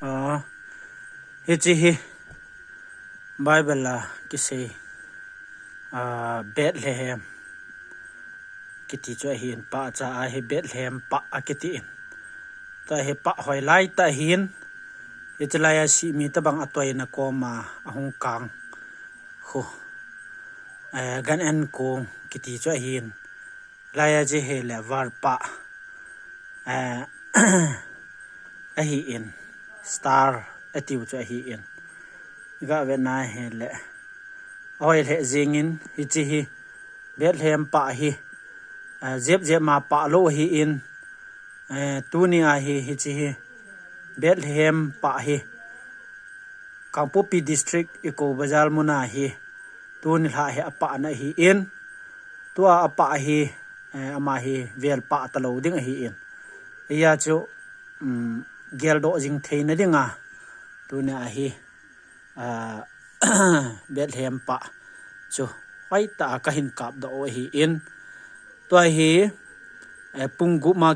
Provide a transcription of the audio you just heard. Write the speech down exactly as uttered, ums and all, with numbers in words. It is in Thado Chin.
Hiche hi Bible a kisei Bethlehem kiti chu ahin, pahcha a hi Bethlehem pah akitin. Tua hi pah hoilai tah ahin, hiche laiya sihmi tobang atoina koma ahung kang khu, gan-an kong kiti chu ahin. Laiya chu hile valpah ahin, star atiu chu ahin. Gavena hile ahoi lheh jengin, hiche hi Bethlehem pah hi jep jep ma pah lou ahin. Tunia hi hiche hi Bethlehem pah hi Kangpokpi District, Eco Bazar muna hi tuni lha hi apahna ahin. Tua apah hi ama hi vel pah talou ding ahin. Hia chu geldoh jing theina dinga tunia hi Bethlehem pah chu hoitah a kahin kapdoh u ahin. Tua hi pung gup ma